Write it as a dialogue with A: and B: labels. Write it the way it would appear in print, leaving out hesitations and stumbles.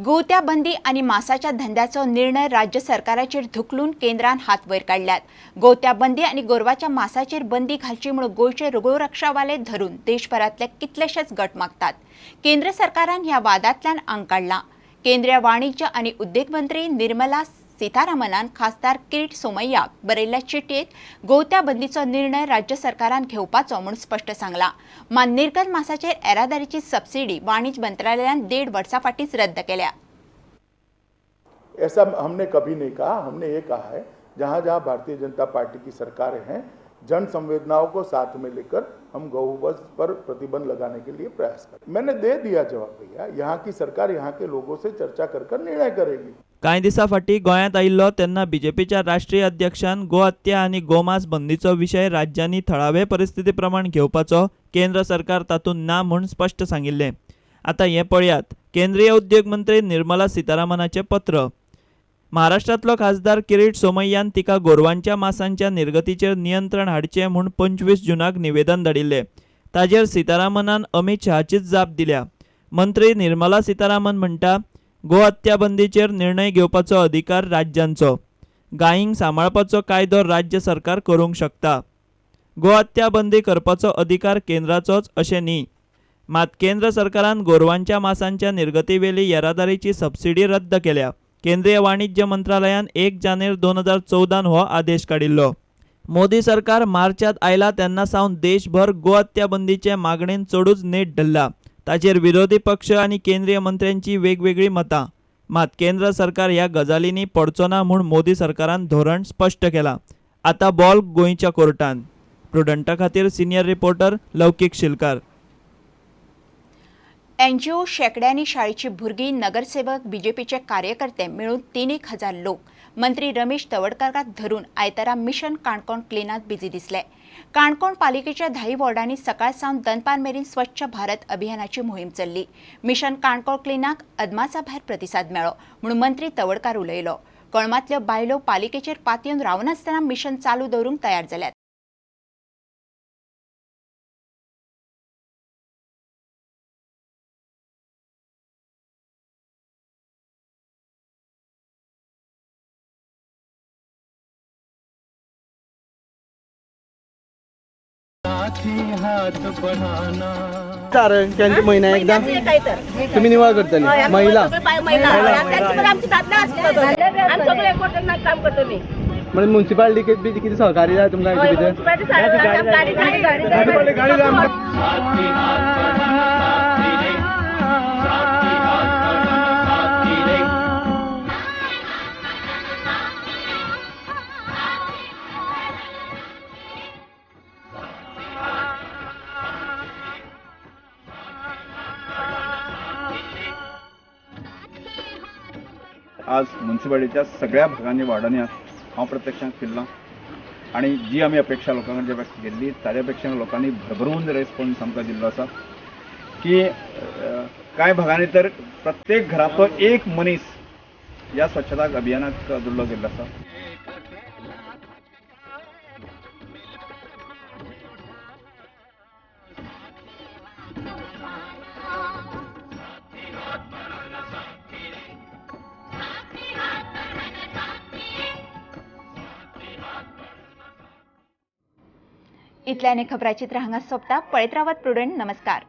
A: गोत्या बंदी आनी मासाच्या धंद्याचो निर्णय राज्य सरकाराचेर धुकलून केंद्रान हात वयर काडल्यात। गोत्या बंदी आनी गोरवाच्या मासाचेर बंदी घालची म्हूण गोंयचे गोरक्षावाले धरून देशभरांतले कितलेशेच गट मागतात। केंद्र सरकारान ह्या वादांतल्यान आंग काडला। केंद्रीय वाणिज्य आनी उद्देग मंत्री निर्मला सीतारामनान खासदार किरीट सोमय्याक बरयल्ल्या चिटयेत गोवत्या बंदीचो निर्णय राज्य सरकारान घेवपाचो म्हूण स्पश्ट सांगला। मात निर्गत मासाचेर येरादारीची सबसिडी वाणिज्य मंत्रालयान 1.5 वर्सां फाटींच रद्द केल्या।
B: ऐसा हमने कभी नहीं कहा। हमने ये कहा है जहाँ जहाँ भारतीय जनता पार्टी की सरकारें हैं, जन संवेदनाओं को साथ में लेकर हम गौवंश पर प्रतिबंध लगाने के लिए प्रयास करें। मैंने दे दिया जवाब भैया, यहाँ की सरकार यहाँ के लोगों से चर्चा कर कर निर्णय करेगी।
C: कांय दिसां फाटीं गोंयांत आयिल्लो तेन्ना बीजेपीच्या राष्ट्रीय अध्यक्षान गोहत्या आनी गोमांस बंदीचो विशय राज्यांनी थळावे परिस्थिती प्रमाण घेवपाचो केंद्र सरकार तातूंत ना म्हूण स्पश्ट सांगिल्लें। आतां हें पळयात केंद्रीय उद्योग मंत्री निर्मला सीतारामनाचें पत्र। महाराष्ट्रांतलो खासदार किरीट सोमय्यान तिका गोरवांच्या मासांच्या निर्गतीचेर नियंत्रण हाडचें म्हूण 25 जूनाक निवेदन धाडिल्लें। ताजेर सीतारामनान अमित शहाचीच जाप दिल्या। मंत्री निर्मला सीतारामन म्हणटा, गोहत्या बंदीचेर निर्णय घेवपाचो अधिकार राज्यांचो, गायींक सांबाळपाचो कायदो राज्य सरकार करूंक शकता, गोहत्या बंदी करपाचो अधिकार केंद्राचोच अशें न्ही। मात केंद्र सरकारान गोरवांच्या मासांच्या निर्गतीवेली येरादारीची सबसिडी रद्द केल्या। केंद्रीय वाणिज्य मंत्रालयान 1 जानेर 2014 हो आदेश काडिल्लो। मोदी सरकार मार्चात आयला तेन्ना सावन देशभर गोहत्या बंदीचे मागणेन चडूच नेट धरला। ताचेर विरोधी पक्ष आनी केंद्रीय मंत्र्यांची वेगवेगळी मतां। मात केंद्र सरकार ह्या गजालींनी पडचो ना म्हूण मोदी सरकारान धोरण स्पश्ट केलां। आतां बॉल गोंयच्या कोर्टान। प्रुडंटा खातीर senior reporter Laukik Shilkar.
A: NGO, शेकड्यांनी शाळेची भुरगीं, नगरसेवक, बीजेपीचे कार्यकर्ते मेळून 3,000 लोक मंत्री रमेश तवडकाराक धरून आयतारा मिशन काणकोण क्लिनात बिजी दिसले। काणकोण पालिकेच्या 10 वॉर्डांनी सकाळ सावन दनपार मेरेन स्वच्छ भारत अभियानाची मोहीम चल्ली। मिशन काणकोण क्लिनाक अदमासा भायर प्रतिसाद मेळ्ळो म्हणून मंत्री तवडकार उलयलो। कळमांतल्यो बायलो पालिकेचेर पातयेवन रावनासतना मिशन चालू दवरूंक तयार जाल्यात।
D: कारण त्यांचे महिना एकदा तुम्ही निवळ करतले महिला म्हणजे म्युनिसिपालिटी किती सहकारी जाय तुमकां।
E: आज म्युनिसिपालिटीच्या सगळ्या भागांनी वार्डांनी हांव प्रत्यक्षांत फिरलां आनी जी आमी अपेक्षा लोकां कडल्यान व्यक्त केल्ली ताज्या पेक्षा लोकांनी भरभरून रेस्पॉन्स आमकां दिल्लो आसा की कांय भागांनी तर प्रत्येक घरांतलो एक मनीस ह्या स्वच्छता अभियानाक जुडलो गेल्लो आसा।
A: इतल्याने खबराचित्र हांगा सोंपता। पळयत रावात प्रुडंट। नमस्कार।